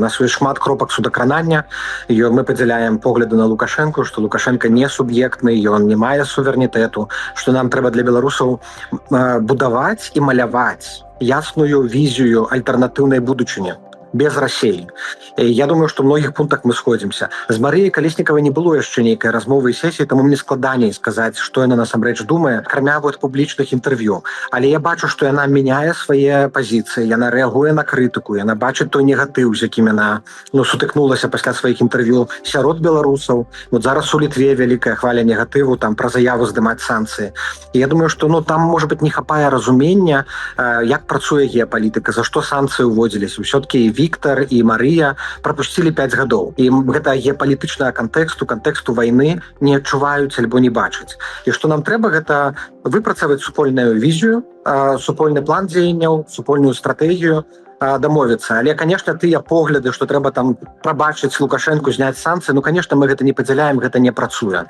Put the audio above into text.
У нас ёсць шмат кропак судакранання. Мы падзяляем погляды на Лукашэнку, што Лукашэнка не суб'ектны, ён не мае суверэнітэту, што нам трэба для беларусаў будаваць і маляваць ясную візію альтэрнатыўнай будучыні без Расеі. Я думаю, што ў многіх пунктах мы сходзімся. З Марыяй Калеснікавай не было яшчэ нейкай размовы і сесіі, таму мне складаней сказаць, што яна насамрэч думае, акрамя вот публічных інтэрв'ю. Але я бачу, што яна мяняе свае пазіцыі, яна рэагуе на крытыку, яна бачыць той негатыў, з якім яна, ну, сутыкнулася пасля сваіх інтэрв'ю сярод беларусаў. Вот зараз у Літве вялікая хваля негатыву там пра заяву здымаць санкцыі. І я думаю, што, ну, там, может быть, не хапае разумення, як працуе геапалітыка, за што санкцыі ўводзіліся. Ўсё-таки Віктор і Марыя пропусцілі 5 гадоў, і гэта геапалітычнага кантэксту вайны не адчуваюць альбо не бачаць. І што нам трэба, гэта выпрацаваць супольную візію, супольны план дзеянняў, супольную стратэгію, дамовіцца. Але, конечно, тыя погляды, што трэба там прабачыць Лукашэнку, зняць санкцыі, ну, конечно, мы гэта не падзяляем, гэта не працуе.